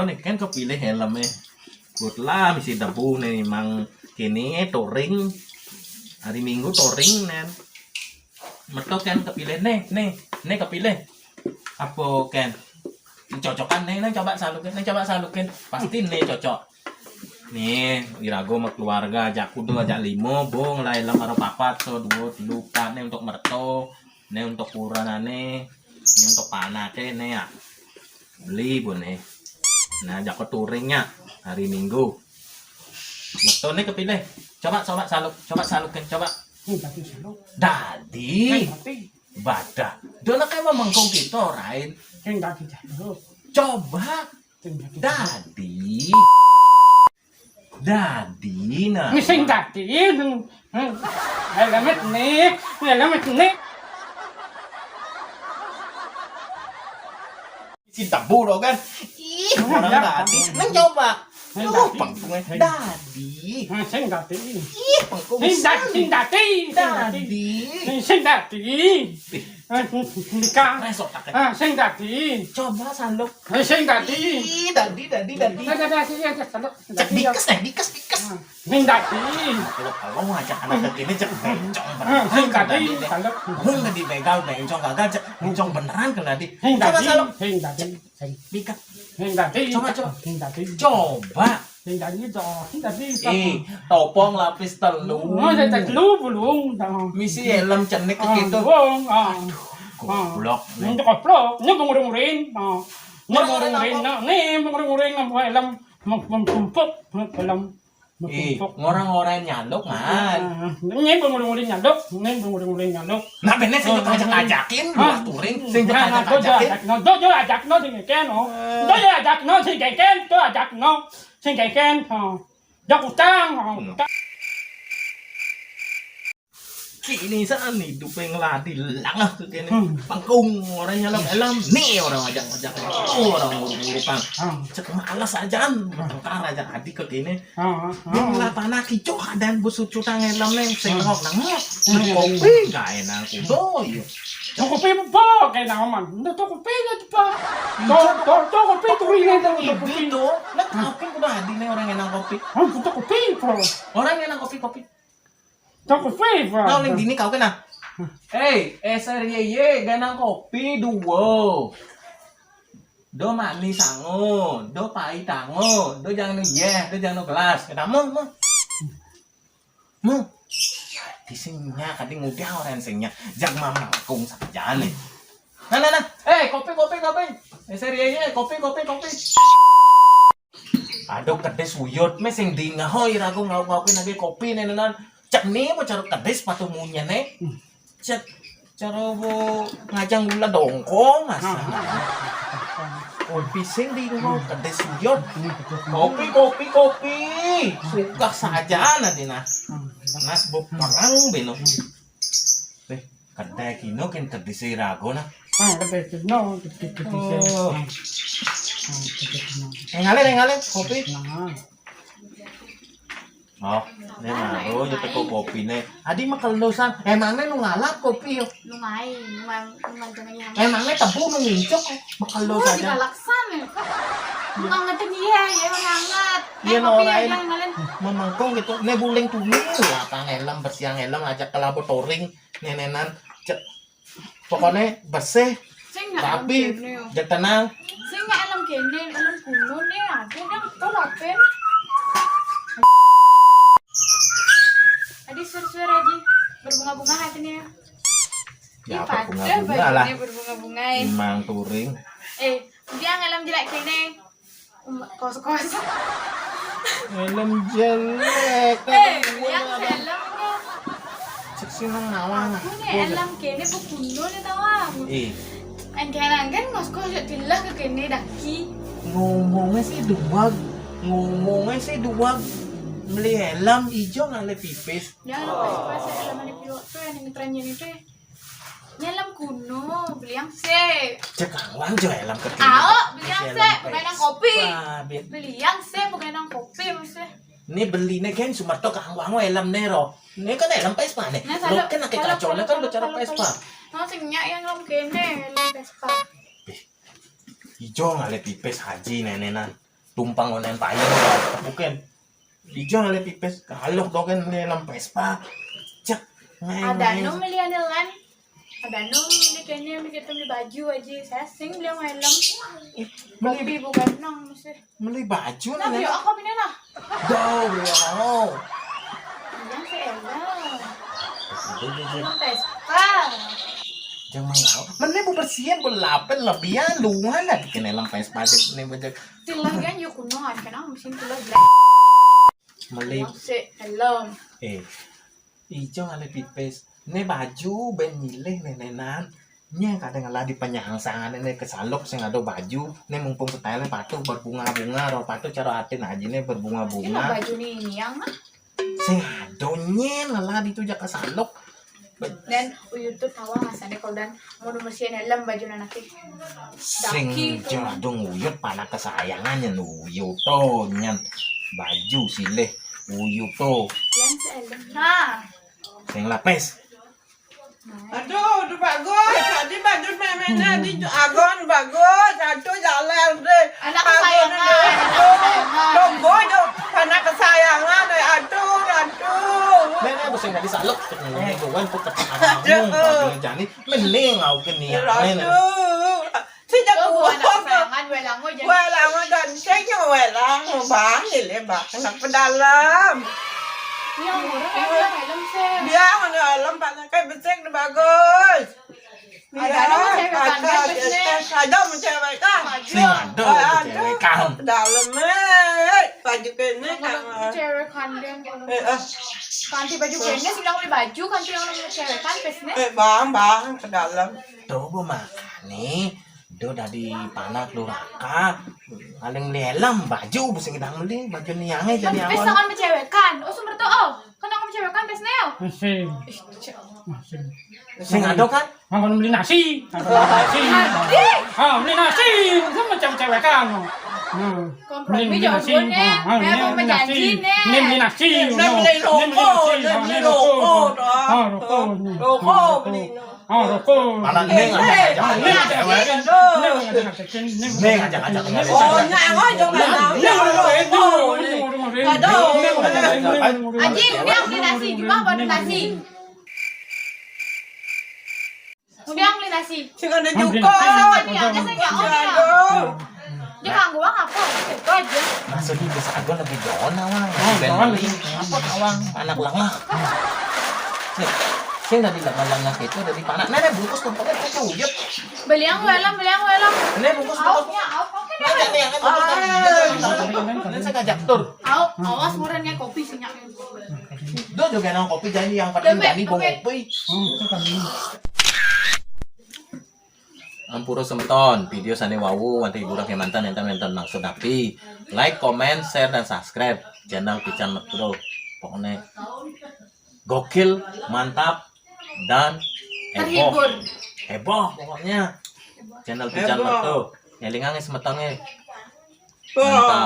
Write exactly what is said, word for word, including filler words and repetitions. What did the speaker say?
Nih kan kepilih helmnya. Good lah, misi debu nih, mang kene touring. Hari Minggu touring, nen. Metu kan kepilih nih, nih, nih kepilih. Apa kan? Cocokan nih, nih coba salukin, nih coba salukin. Pasti nih cocok. Nih, irago sama keluarga, ajak kudu, ajak limo, bung, lah, helm karo papat, so, dua, telu, empat, nih untuk merto, nih untuk kuranane, nih untuk panake, nih ya. Beli pun nih. Nah, ajak touringnya hari Minggu. Metu nih kepilih. Coba, coba saluk, coba salukin, coba. Nih, dadi saluk. Dadi. Nih, dadi. Badah. Dona kayak mau mengkung gitu, Rain. Sing dadi saluk. Coba. Sing dadi saluk. Dadi. Dadi, nah. Nih, sing dadi. Hmm. Helmet nih. Helmet nih. Si debu lo kan. Ih, orang dadi. Nang coba. Sing dadi. Pengkungnya dadi. Nah, sing dadi. Ih, pengkung. Sing dadi, sing dadi, sing dadi. Dadi. Sing dadi. Nika. Resok tak. Ah, sing dadi. Coba saluk. Sing dadi. Ih, dadi, dadi, dadi. Dadi, dadi, dadi, saluk. Cek dikes, eh, dikes, dikes. Sing dadi. Kalau, kalau ngajak anak kecil ini cek bencong beneran. Sing dadi, saluk. Hung, tadi begal, bencong gagal, cek bencong beneran kalau tadi. Sing dadi. Coba saluk. Sing dadi. Sing. Dikes. Sing dadi. Coba, coba. Sing dadi. Coba. Sing dadi to. Sing dadi. Eh, topong lapis telu. Oh, saya telu belum. Misi helm cenik gitu. Wong, ah. Goblok. Ini goblok. Ini bung ring-ring. Nah. Ini bung ring-ring. Nah, ini bung ring-ring apa helm? Mengkumpuk helm. Eh, ngorang-ngorang nyaluk, man. Ini bung ring-ring nyaluk. Ini bung ring-ring nyaluk. Nah, bener sing ajak-ajakin, dua touring, sing ajak-ajakin. Nah, do ajak no sing kene, no. Do ajak no sing kene, do ajak no sing kene. Dak utang. Kini saan hidup yang ladi langah ke kene. Pangkung orang nyalam helm. Nih orang ajak-ajak. Oh, orang nguruk-ngurukan. Cek malas ajaan. Bertengkar aja adik ke kene. Bung lah panah kicok dan bus cucutang helm neng. Sengok nang. Kopi gak enak kudo yo. Kopi apa kayak naman? Ndak kopi aja tuh, Pak. Tuh, tuh, tuh kopi touring aja tuh kopi. Nah, kopi kudu adi nih orang enak kopi. Oh, butuh kopi, Pak. Orang enak kopi, kopi. Toko Viva. Nah, ning dini kau kena. Eh, S R Y Y, ganang kopi dua. Do manis sango, do pahit tango, do jangan no yeh, do jangan no gelas. Kena mo, mo. Mo. Di singnya, kadang udah orang singnya. Jangan mamangkung saja nih. Nah, nah, nah. Eh, kopi, kopi, kopi. S R Y Y, kopi, kopi, kopi. Aduh, kedis uyut, me sing dingah, hoi, ragu ngau-ngaukin lagi kopi, nenenan. Cek nih, mau cara kedis patu munyene. Cek, cara bu ngajang gula dongkong, masa. Kopi sing dingah, kedis uyut. Kopi, kopi, kopi. Suka saja nanti, nah. Nas bu perang, beno. Eh, kedai kino kan kedai si rago, nah. Ah, kedai kino, kedai, kedai si. Oh. Ah. Ah, kedai kino. Eh, ngale, eh, ngale, kopi. Nah. Oh, ne maro yo teko kopi ne. Adi mah kalau san, emangnya lu ngalap kopi yo? Lumayan, lumayan, lumayan tengahnya. Emangnya tebu nu ngincuk, bakal lo saja. Dibalaksan ya. Bukan ngerti dia, ya emang hangat. Iya, no, lain. Memangkong gitu. Ne buling tumi, apa ngelem, bersih ngelem, ajak ke laboratorium, nenenan. Cek. Pokoknya bersih, rapi, tenang. Sing nggak alam kene, alam kuno nih, aku udah tuh lapin. Adi sur-sur aja, berbunga-bunga hatinya. Ya, berbunga-bunga lah. Bajunya berbunga-bunga. Imang touring. Eh, dia ngelem jelek kene. Kos-kos. Helm jelek. Eh, yang helm. Cek sih nang nawang. Aku nih helm kene bu kuno nih tawang. Eh. Engkau kan kos-kos ya tilah ke kene daki. Ngomongnya sih dua. Ngomongnya sih dua. Beli helm hijau ngalih pipis. Ya, pas-pas helm ada pilot tuh yang ngetrennya itu. Nyelem kuno, beliang se. Cek awang jo helm ke. Ao, beliang se, bukan nang kopi. Beliang se, bukan nang kopi, maksudnya. Ini belinya kan sumerto kang wango helm nero. Ini kan helm Vespa nih. Nah, lo kan pakai kacau, kan bicara Vespa. Nah, sing nyak yang helm kene, helm Vespa. Ijo ngalih pipis haji nenenan. Tumpang onen payung, tepukin. Ijo ngalih pipis, kaluk doken ngalih lem Vespa. Cek, ngaeng, ada ngaeng. Anu meli ane lan. Ada anu meli kene meli kita meli baju aja. Saya sing beli helm. Ih, meli kopi bukan nang mesti. Meli baju nah, nih, beli apa ini nah? Dau, beli apa? Yang si helm. Helm Vespa. Jangan mau. Meni bu bersihin, bu lapen lebihan, luan lah bikin helm Vespa aja, nih baju. Tilah kan yuk kuno, kan mesin tilah black. Meli. Yang si helm. Eh, ijo ngalih pipis. Ne baju ben milih nenenan. Nye kadang ngelah di penyangsangan ne kesaluk sing ada baju. Ne mumpung style patuh berbunga-bunga, roh patuh cara atin aja ne berbunga-bunga. Ini baju ni yang mah. Sing ada nye ngelah di tu jaka saluk. Dan uyut tu tawang asane kalau dan mau nomor sian helm baju nanake. Sing daki tu. Jadung uyut panak kesayangan nyen uyut to nyen baju silih uyut to. Yang si helm. Nah. Sing lapis. Aduh, udah bagus. Tadi baju memena di agon bagus. Aduh, jalan deh. Anak kesayangan, anak kesayangan. Tunggu, aduh. Anak kesayangan, eh, aduh, aduh. Nenek bisa nggak disaluk. Nih, tuan, kok kata anakmu, aduh. Bajunya jani, mending aku ke nih, aduh. Sejak gua anak kesayangan, welango jadi. Welango dan sing welang, bang, ini bang, anak pedalam. Yang murah kan, yang helm sih. Dia mana helm, pakai besek, bagus. Ada yang mencewekan, kan, biasanya. Ada mencewekan. Sing ada mencewekan. Dalam, eh, baju kene kan. Mencewekan dia. Eh, eh. Kanti baju kene, sing nang beli baju, kanti yang mencewekan, biasanya. Eh, bang, bang, ke dalam. Tuh, Bu, makane, do dadi panak luraka. Paling beli helm, baju, bu sing ngidang beli, baju niange jadi. Kan pes awan. Sangan mencewekan. Oh, sumber tuh, oh. Kan aku mencewekan, biasanya, oh. Mesin. Ih, cek. Sing ada kan? Makan beli nasi. Makan beli nasi. Ih. Ah, beli nasi. Itu macam cewekan. Hmm. Kompromi beli, beli nasi. Jawabannya. Ah, ah, ini mau beli nasi. Menjanji, nih. Ini beli nasi. Ini beli rokok, ini beli rokok. Ah, rokok. Rokok beli. Ah, rokok. Anak ini ngajak-ngajak. Ini ngajak-ngajak. Ini ngajak-ngajak. Oh, nyawa juga. Ini rokok. Aduh. Aji, ini beli nasi. Cuma apa nasi? Udah beli nasi. Sing ada juga. Aduh. Dia kanggo uang apa? Itu aja. Maksudnya ke sagon lebih doon awang. Oh, ben doon beli. Apa awang? Anak lengah. Nih, sing dari lengah-lengah itu dari panak. Nenek bungkus tuh pakai kaca uyut. Beli yang welam, beli yang welam. Nenek bungkus tuh. Aupnya, aup, oke deh. Nenek, nenek, nenek, nenek, saya ngajak tur. Au, awas murah nih kopi sinyak. Do juga nang kopi jadi yang penting dompet, tadi bawa dompet. Kopi. Hmm, itu kan. Ampura semeton, video sane wau wonten hiburan kemanten enten wonten maksud napi. Like, comment, share, dan subscribe channel Pican Metro. Pokoknya gokil, mantap, dan heboh. Terhibur. Heboh pokoknya. Channel Pican Metro. Elingange semetonge. Mantap.